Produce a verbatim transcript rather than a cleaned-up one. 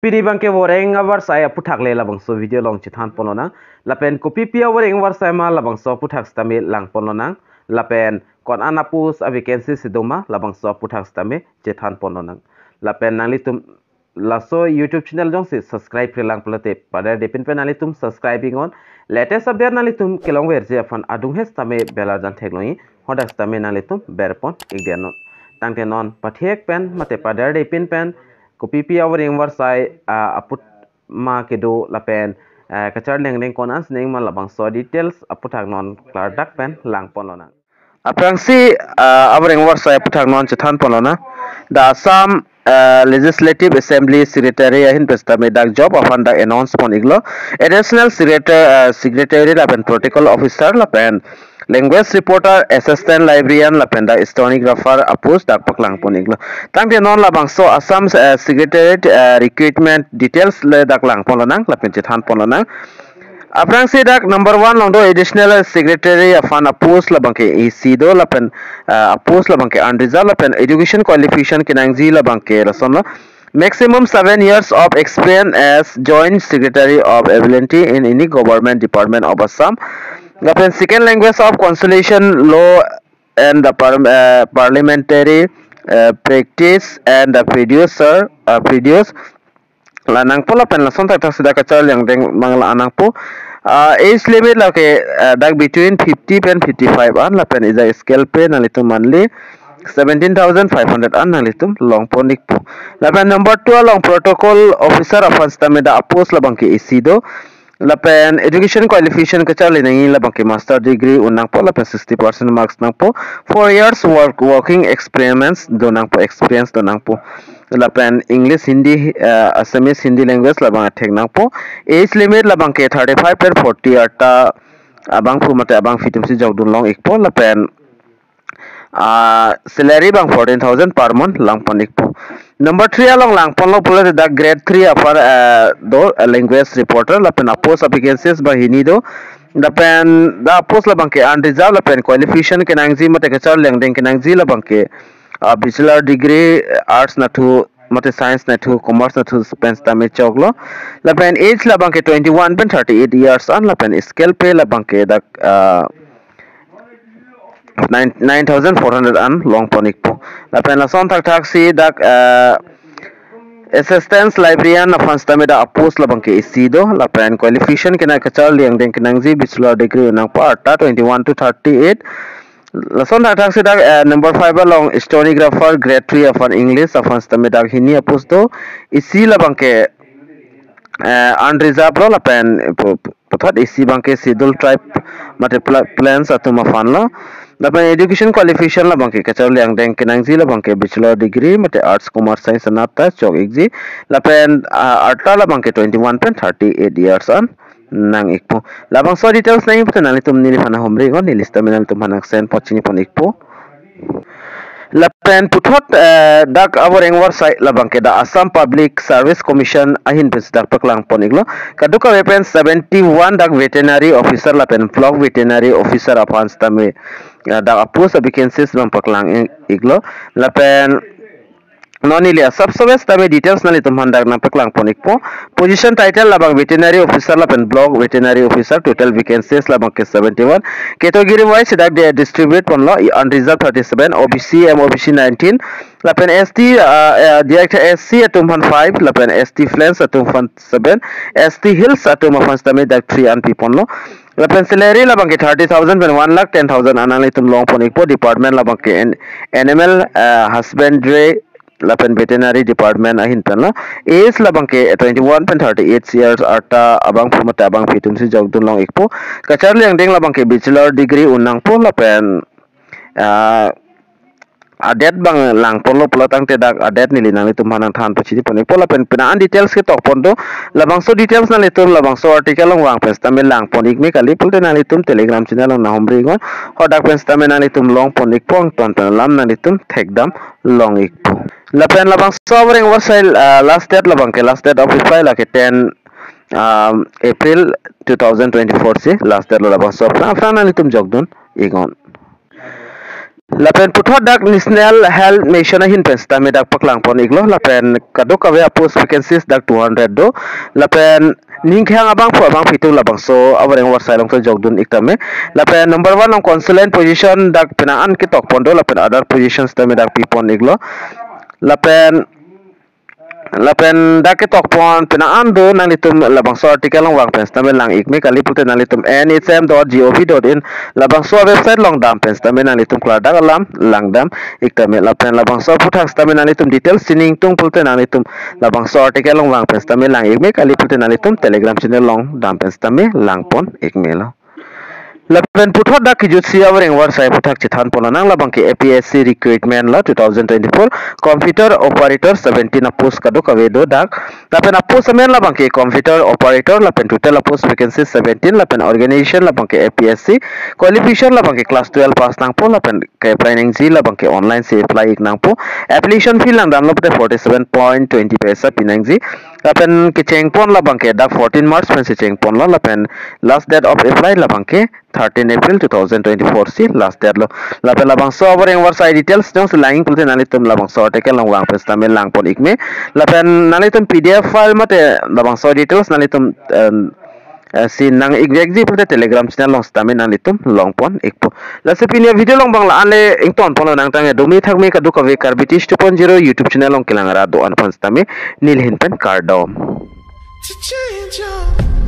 Pini abangke voreng avarsai aputhak le labangso video along chethan ponlonang. Lapen kopipi avoreng avarsai ma labangso aputhak sitame lang ponlonang. Lapen ko-an a-post a-vacancy si doma labangso aputhak sitame chethan ponlonang. Lapen nanglitum laso YouTube channel jongsi subscribe-re lang pulote paderdepin pen nanglitum subscribe iknon. Latest update nanglitum kelongverji aphan adung he sitame bell arjan theklongji, hadak sitame nanglitum berpon ikdetnon. Tangte non pathek pen mate paderdepin pen kopipi avoreng avarsai, ah, aput ma kedo lapen, eh, kacharli angdeng ko-an ansi nangma labangso details aputhak non klardak pen lang ponlonang. Aphrangsi, ah, avoreng avarsai aputhak non chethan ponlonang. The Assam, ah, Legislative Assembly Secretary ahin pen sitame dak job aphan dak announce pon iklo. Additional Secretary, ah, Secretary lapen Protocol Officer lapen Language Reporter, Assistant Librarian lapen dak Stenographer a-post dak paklang pon iklo. Tangte non labangso Assam, ah, Secretariat, ah, recruitment details le dak lang ponlonang lapen chethan ponlonang. Aphrangsi dak number one along do Additional Secretary aphan a-post labangke isi do lapen, ah, a-post labangke unreserved lapen education qualification kenangji labangke lasonlo. Maximum seven years of experience as Joint Secretary of Ability in any government department of Assam. Lapen second language of consultation law and the par-, uh, parliamentary, uh, practice and the producer, uh, produce la nangpo lapen lason thakthak si dak kacharli angdeng abang la nangpo. Ah, age limit lake, ah, dak between fifty pen fifty-five an lapen ejak scale pay nanglitum monthly seventeen thousand five hundred an nanglitum long pon ikpo. Lapen number two along Protocol Officer aphan sitame dak a-post labangke isi do. Lapen education qualification kacharli nangji labangke master degree un nangpo lapen sixty percent marks nangpo. Four years work, working experience do nangpo, experience do nangpo. Lapen English, Hindi, eh, Assamese, Hindi language labang athek nangpo. Age limit labangke thirty-five pen forty arta abangphu mate abangphi atumsi jokdun long ikpo lapen, ah, salary abang fourteen thousand per month lang pon ikpo. Number three along lang ponlo pulote dak grade three apar, ah, do, ah, language reporter lapen a-post a-vacancies abang hini do. Lapen dak a-post labangke unreserved lapen qualification kenangji mate kacharli angdeng kenangji labangke, ah, bachelor degree, arts nathu mate science nathu, commerce nathu pen sitame choklo. Lapen age labangke twenty-one pen thirty-eight years an lapen scale pay labangke dak, ah, nine, nine thousand four hundred an long pon ikpo. Lapen lason thakthak si dak, ah, assistant librarian aphan sitame dak a-post labangke isi do. Lapen qualification kena kacharli angdeng kenangji bachelor degree un nangpo arta twenty-one to thirty-eight. Lason thakthak si dak, ah, number five along stenographer grade three aphan English aphan sitame dak hini a-post do. Isi labangke, eh, unreserved lo lapen pu-, pu-, puthot isi abangke schedule tribe mate pla-, plains atum aphan lo. Lapen education qualification labangke kacharli angdeng kenangji labangke bachelor degree mate arts, commerce, science anat ta chok ikji. Lapen, ah, arta labangke twenty-one pen thirty-eight years an nang ikpo. Labangso details nangji pulote nanglitum neliphan humri iknon, neli sitame nanglitum aphan nang send pon chini pon ikpo. Lapen puthot, eh, dak avoreng avarsai labangke dak Assam Public Service Commission ahin pensi dak paklang pon iklo. Kadokave pen seventy-one dak veterinary officer lapen block veterinary officer aphan sitame, eh, dak a-post a-vacancies abang paklang i-, iklo. Lapen non neli asap sowes tame details nanglitum aphan dak nang paklang pon ikpo. Position title labang veterinary officer lapen block veterinary officer, total vacancies labangke seventy-one. Category wise dak dia distribute ponlo, i unreserved thirty-seven, O B C M O B C nineteen, lapen S T, ah, ah, diak S C atum aphan five, lapen S T plains atum aphan seven, S T hills atum aphan sitame dak three an pi ponlo. Lapen salary labangke thirty thousand pen one lakh ten thousand an nanglitum long pon ikpo. Department labangke an-, animal, ah, husbandry lapen veterinary department ahin pen lo. Age labangke twenty-one pen thirty-eight years arta abangphu mate abangphi atumsi jokdun long ikpo. Kacharli angdeng labangke bachelor degree un nangpo lapen, ah, a-date abang lang ponlo pulo tangte dak a-date neli nanglitum aphan nang than pachini pon ikpo lapen pina an details ketok pon do. Labangso details nanglitum labangso article along vang pen sitame lang pon ikme kali pulote nanglitum Telegram channel along nang humri iknon. Hadak pen sitame nanglitum long pon ikpo, angton pen alam nanglitum thekdam long ikpo. Lapen labangso avoreng avarsai, ah, last date labangke last date of reply lake ten, um, April two thousand twenty-four si last date lo labangso. Aphrang aphrang nanglitum jokdun iknon. Lapen puthot dak National Health Mission ahin pen sitame dak paklang pon iklo, lapen kadokave a-post vacancies dak two hundred do, lapen ningkhang abangphu abangphi atum labangso avoreng avarsai along ta jokdun ik tame. Lapen number one along consultant position dak penang an ketok pon do, lapen other positions tame dak pi pon iklo. Lapen lapen dak ketok pon penang an do, nanglitum labangso article along vang pen sitame lang ik me, kali pulote nanglitum N H M dot gov dot in labangso website along dam pen sitame nanglitum klardak alam langdam ik tame. Lapen labangso aphuthak sitame nanglitum details chiningtung pulote nanglitum labangso article along vang pen sitame lang ik me, kali pulote nanglitum Telegram channel along dam pen sitame lang pon ik me lo. Lapen puthot dak kejutsi avoreng avarsai aphuthak chethan pon lonang, labangke A P S C recruitment la two thousand twenty-four, computer operator seventeen a-post kadokave do dak. Lapen a-post amen labangke computer operator, lapen total a-post vacancy seventeen, lapen organization labangke A P S C, qualification labangke class twelve pass nangpo, lapen ke-apply nangji labangke online si apply ik nangpo. Application fee langdamlo pulote forty-seven point twenty paisa pi nangji. Lapen kecheng pon labangke dak fourteen March pensi cheng ponlo, lapen last date of apply labangke thirteen April two thousand twenty-four si last date lo. Lapen labangso avoreng avarsai details jongsi lang ik pulote nanglitum labangso article along vang pen sitame lang pon ik me. Lapen nanglitum P D F file mate labangso details nanglitum, em, eh, si nang ik vekji pulote Telegram channel along sitame nanglitum long pon ikpo. Lasi pini a-video along abang la-an le ington pon lonang, tangte dome thakme kadokave Karbi Teach two point zero YouTube channel along kelang ra do-an aphan sitame neli ahin pen kardom. To change your